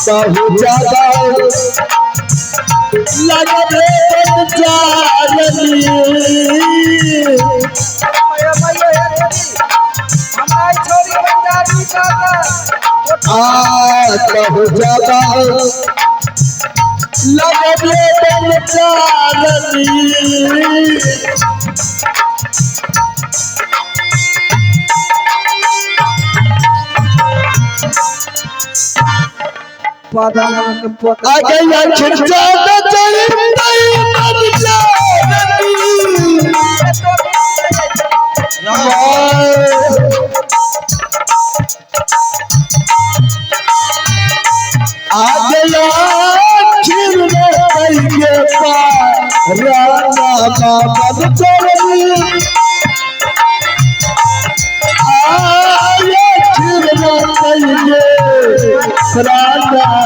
कहू जाबा लगबे चारनी। आ कहू जाबा लगबे चारनी। आगे अक्षर राजा।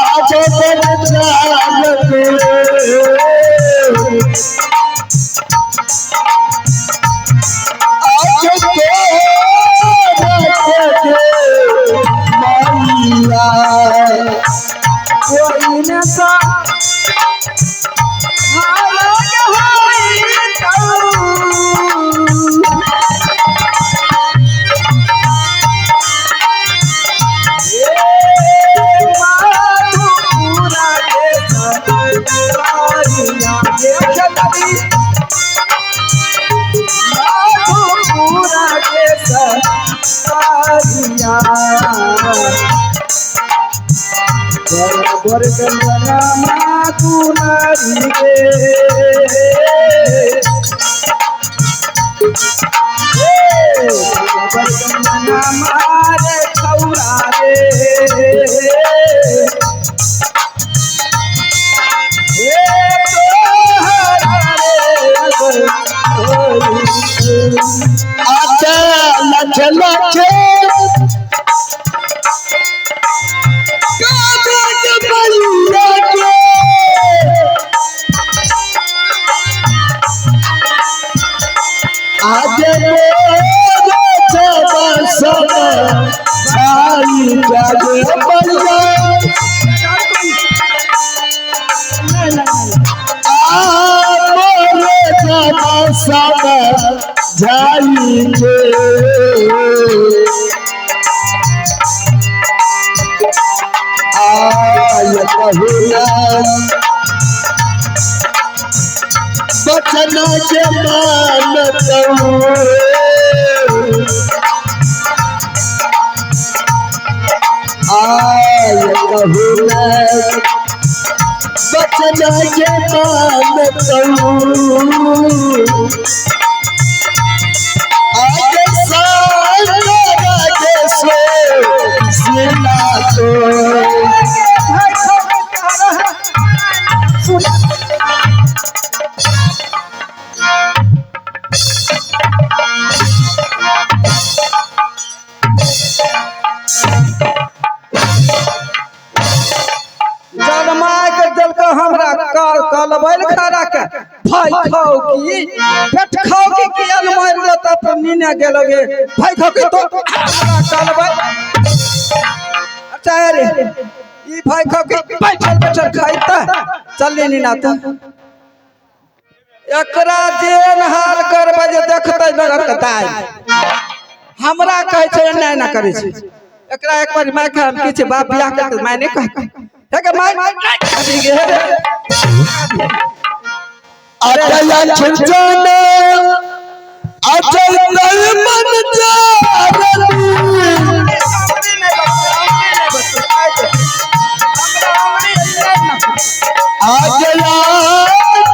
अच्छा लख लख बचन के मान आय कहू बचन के मान आगे सागे सो सिला तो। जन्माय के देलको हमरा काल काल बैल खड़ा के भाई खाओ की पेट खाओ की की अन मार लो त पर नीने गेलो गे भाई खाओ की तो हमरा काल बैल। अच्छा अरे ई भाई खाओ की बैठल बैठल खाइता चल नी ना तो एकरा जेन हाल करबै जे देखतै नगर कताई हमरा कहै छै एना एना करै छै। एकरा एक बार माय के हम की छै बाप बियाह करतै माय नहि कहतै हे गे माय अभी गे रे। अटल छिंचन अटल मन जारनी। आगया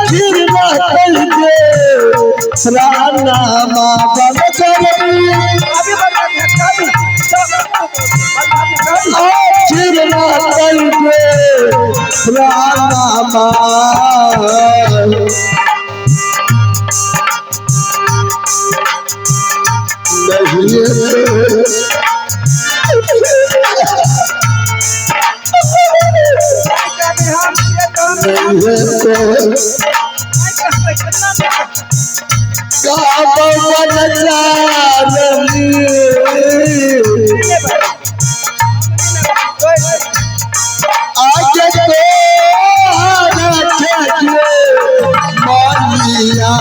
फिर न कहिए राना माँ बचरनी। फिर न कहिए राना माँ नहीं। नहीं है तो काबन चारनी। आज तो मालिया।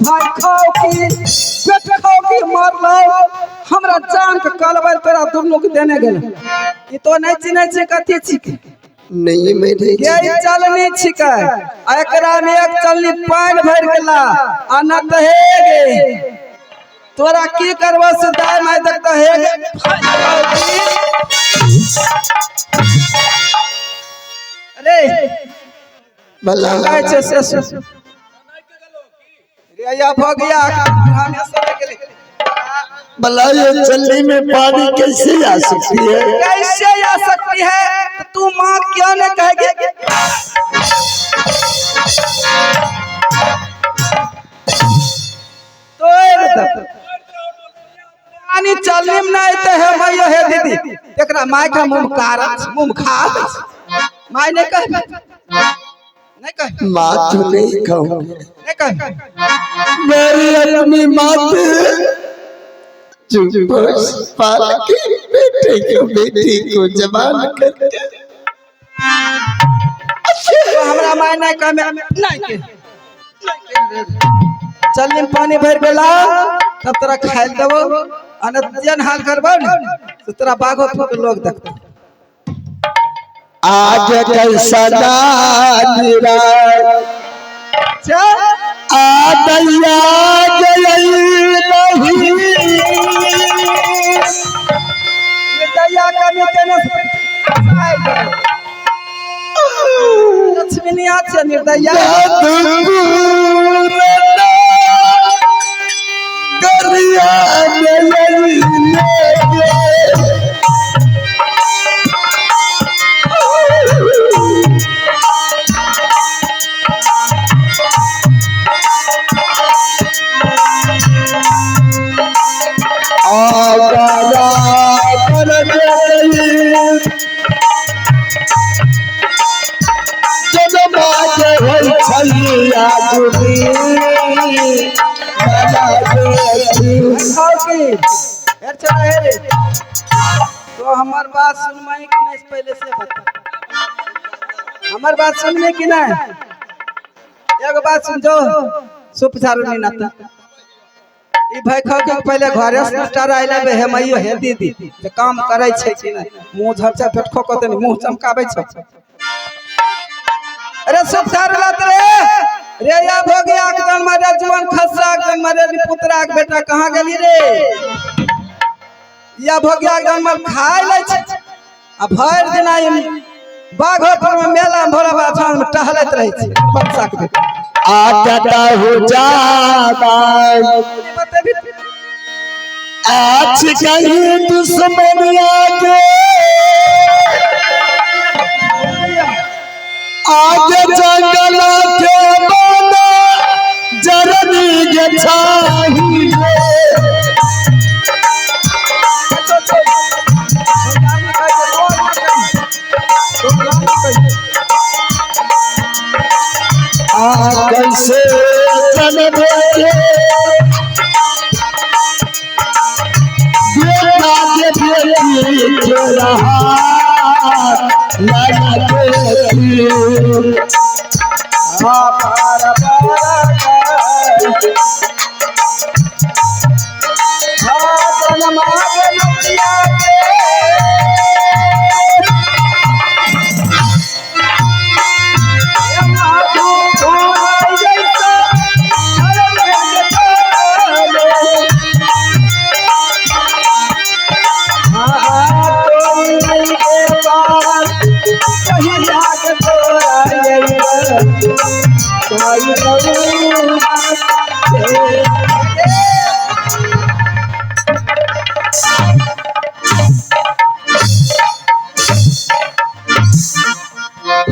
भाई खाओ की पेट खाओ की मारलो हमरा जान के कलबल तोरा दुनू के देने गेल। ई तो नहीं चिन्है छै कथी छिकै। नहीं, मैं नहीं। ये ई चलनी छिकै आ एकरा में एक चलनी पानि भरि गेला आ न तऽ हे गे तोरा की करबो से दाय माय तक तऽ हे गे भाई खाओ की। अरे भला कहै छै से सुन। रे या भऽ गया हमें सब गेलै। भला ये चलनी में पानी कैसे आ सकती है? कैसे आ सकती है तो तू माँ क्यों नहीं कहेगी? तोड़ दे। पानी चलनी में नहीं ते है मैया हे दीदी एकरा माय का मुंह कारत मुंह खा दै छै। माय नहीं कहबे, नहीं कहबे। माँ तो नहीं कहूँगी। नहीं कहबे। मेरी अपनी माँ चुप पाल के बेटे को बेटी को जवान करके तो हमरा माय नहीं कहबे, नहीं के चलनी में पानी भरि गेला तब तोरा खाइ लए देबो आ नहि जेहन हाल करबौ ने तो तोरा बाघो फूक लोग देखतौ। आज कैसा निरा चल। आदैया गई नहीं। निर्दया कमी केने से लक्ष्मीनिया छै निर्दया। गरिया गई। आगरा पर गई जनमा के होइ छलिया जुबी बना देखी। खाओ की हेर चला हे रे तो हमर बात सुनमही कि नहीं पहले से बता, हमर बात सुनमे कि नहीं? एगो बात सुन जो सुप झाड़ू नहीं नाता ई भाई खाओ के पहले घरे से स्टार आइला बे हे मैयो हे दीदी जे काम करै छै कि नहीं मुंह झपचा पेटखो कते नहीं मुंह चमकाबै छै। अरे सुप झाड़ू लात रे रे या भोगिया के जन्म रे जुअन खसरा के जन्म रे पुत्रा के बेटा कहाँ गेली रे? या भोगिया के जन्म खाय लै छै आ भरि दिना ई बाघो पर में मेला में भोला बाबा थान में टहलैत रहै छै बच्चा के बेटा। आटता हो जाता बतेबी आज कहीं दुश्मन आगे आगे जंगल के बना जरनी के छाही। आ कैसे जन्म के बेटा के बेटी के रहा लगा के।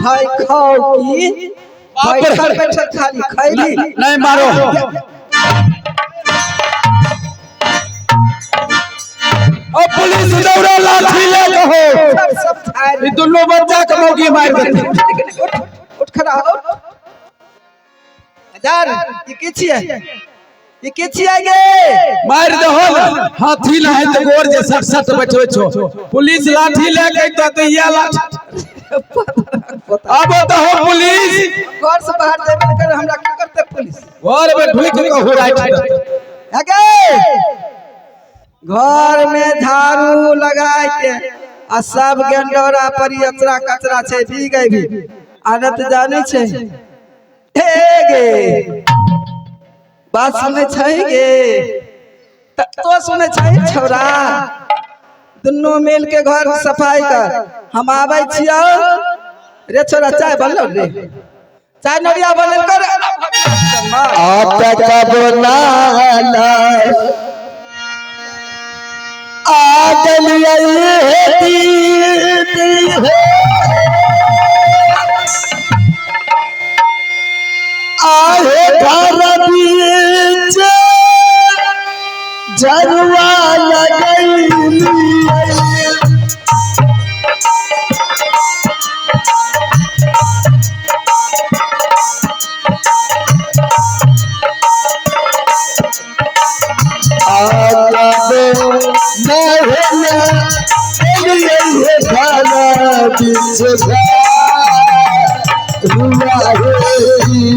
भाई खाओ की बैठल बैठल खाली खैली। नहीं मारो। और पुलिस दौड़ा लाठी ले के हो। सब सब खाए। ई दुनू बच्चा के मौगी मार देते। उठ उठ खड़ा हो हजार। ई की छियै, ई की छियै गे? मार दहो ने हाथी ना है तो गोर जे सट सट बैठवे छो। पुलिस लाठी ले के तो ये लाठी अब तो हो पुलिस। घर से बाहर जेबे ने करे, हमरा की करते पुलिस? घर में ढुक के हो राइट देते। हे घर में झाड़ू लगाए के आ सब गेंडोरा पर अचरा कचरा छै भी गई भी आदत जानै छै। हे गे, बात सुनै छै गे? तो सुनै छै छौरा? दुनू मिल के घर सफाई कर, हम आबै छियौ। रे छोरा, चाय बनलो रे? चाय नरिया बनल कर। आटक बनाला आ गलिए दीदी हो, आहे घर बीच झरुआ लगैली। घर बीच झरुआ हे।